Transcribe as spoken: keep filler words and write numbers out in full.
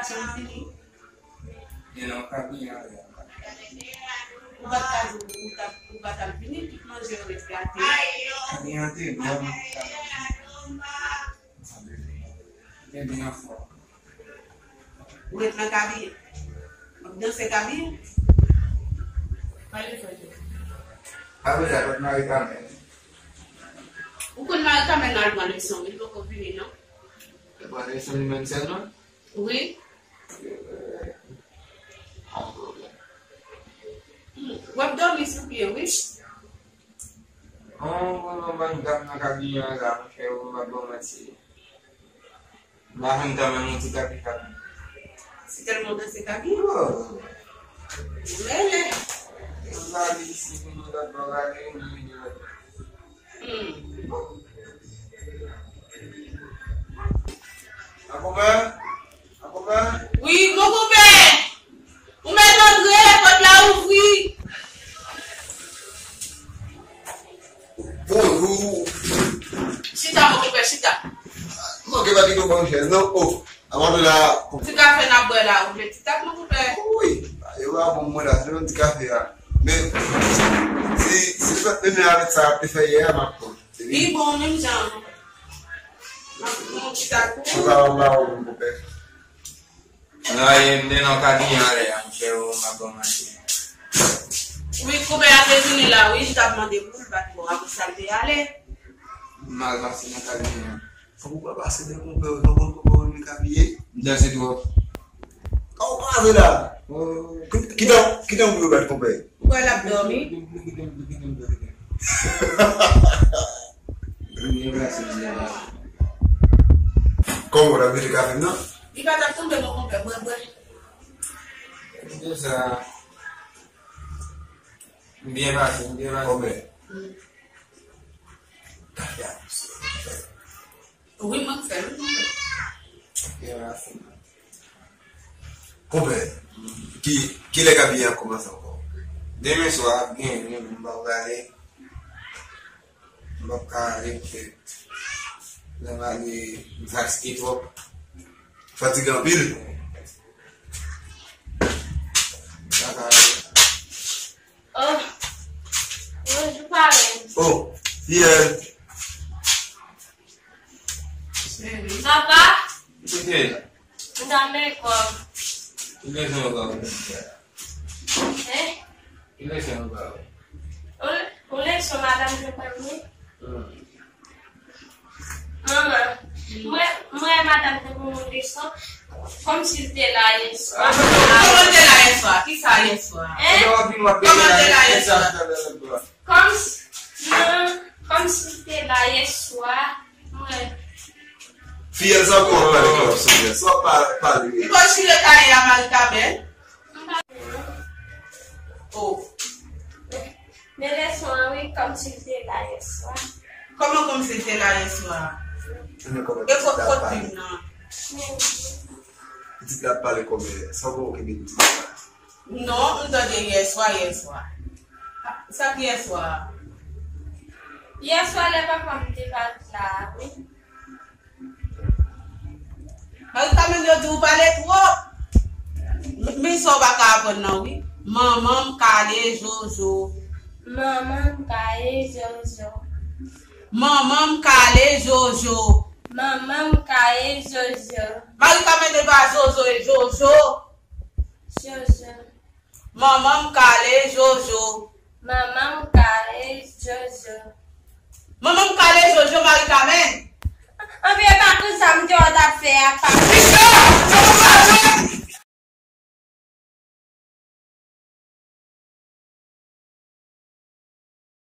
Fini. Gen nan kabiyen an. Ou pa t ka di ou t ap, ou pa t ap vini, tout manje yo ret gate. Kabiyen an te bon. Sa te fè. Te byen fò. Ou ret nan kabiyen. W ap danse kabiyen. Pale fò. Apre sa, kot Mari Kamèn? Ou konn Mari Kamèn al pran leson, li poko vini, non? Li pran leson li menm sèlman? Wi. Yon pwoblèm. Hmm, w ap dòmi sou pye, wi. Yon, yon, yon bann dam nan kabiyen an la, monchè, ou m ap ba w manti. M pa konn tanmen yon ti kabi kabi. Se tèlman w danse kabi? Oh. Mele. Yon kabi isi, pou nou lòt bò gade, nou vini lòt bò. Hmm. An konpè? An konpè? Wi, mon konpè! Ou mèt antre, pòt la ouvri. Bonjou. Chita, mon konpè, chita. Manke pa kite w ban m chèz, non? Oh, avan de la. Ti kafe n ap bwè la, ou vle ti tak, mon konpè? Wi, yo pa bon mwen la, se menm ti kafe a. Men, si, si l pa t menm avèk sa ap te fè yè a, m ap pran. Li bon, menm jan. M ap pran yon ti tak pou ou. Ou pa, ou pa, ou, mon konpè. Anraje m te nan kabiyen anlè a, monchè, ou m ap ban manti. Wi, konpè a te vini la, wi, li t ap mande pou l bat bò, apre sa l te ale. M al pase nan kabiyen an. Fòk ou pa pase de konpè, ou konprann konpè ou renmen kabiyen? M danse twòp. Kòman w pase la? Oh. Ki, ki tan, ki tan pou yo bat konpè? Ou kwè l ap dòmi? Kòman w t ap mete kafe m nan? Li pa t ap tonbe, mon konpè, bwè, bwè. Konsa, m byen pase, m byen pase. Konpè. Mm. Kafe a pouse. Wi, mwen k fè l, wi, mwen k fè l. Konpè, ki, kilè kabiyen an kòmanse ankò? Demen swa, ap gen, men m pa prale. M p ap ka ale, poutèt lè m ale, m fatige twòp. Fatige anpil? M pa ka ale. Oh, bonjou, parenn. Oh, fiyèl. Sa va? Kote? M nan lekòl. Ki leson yo ba ou? Hein? Ki leson yo ba ou? Yon, yon leson madanm te ban mwen. Hmm. Manman, mwen, mwen, madanm te ban mwen leson kòmsi l te la yèswa. Kòman l te la yèswa? Kisa yèswa? Hein? Kòman l te la yèswa? Kòmsi, non, kòmsi l te la yèswa. Mwen. Fiyèl sa w konn pale klè, silvouplè. Sa w pa pale. Li konn chire kaye a, Mari Kamèn? Oh. Men leson an, wi, kòmsi l te la yèswa. Kòman kòmsi l te la yèswa? E kot, kot Bib nan? Pitit la ap pale kòmè. Sa w konn kenbe pitit la? Non, m tande yèswa, yèswa. Sa k yèswa a? Yèswa lè papa m te pa t la, wi. Mari Kamèn, yo di w pale twòp. M-, men sa w pa ka aprann nan, wi. Manman m kale Jojo. Manman m kale Jojo. Manman m kale Jojo. Manman m kale Jojo. Mari Kamèn, e pa Jojo, e Jojo. Jojo. Manman m kale Jojo. Manman m kale Jojo. Manman m kale Jojo, Mari Kamèn. Anben, e pa konn sa m te wè w t ap fè a, pa. Chita!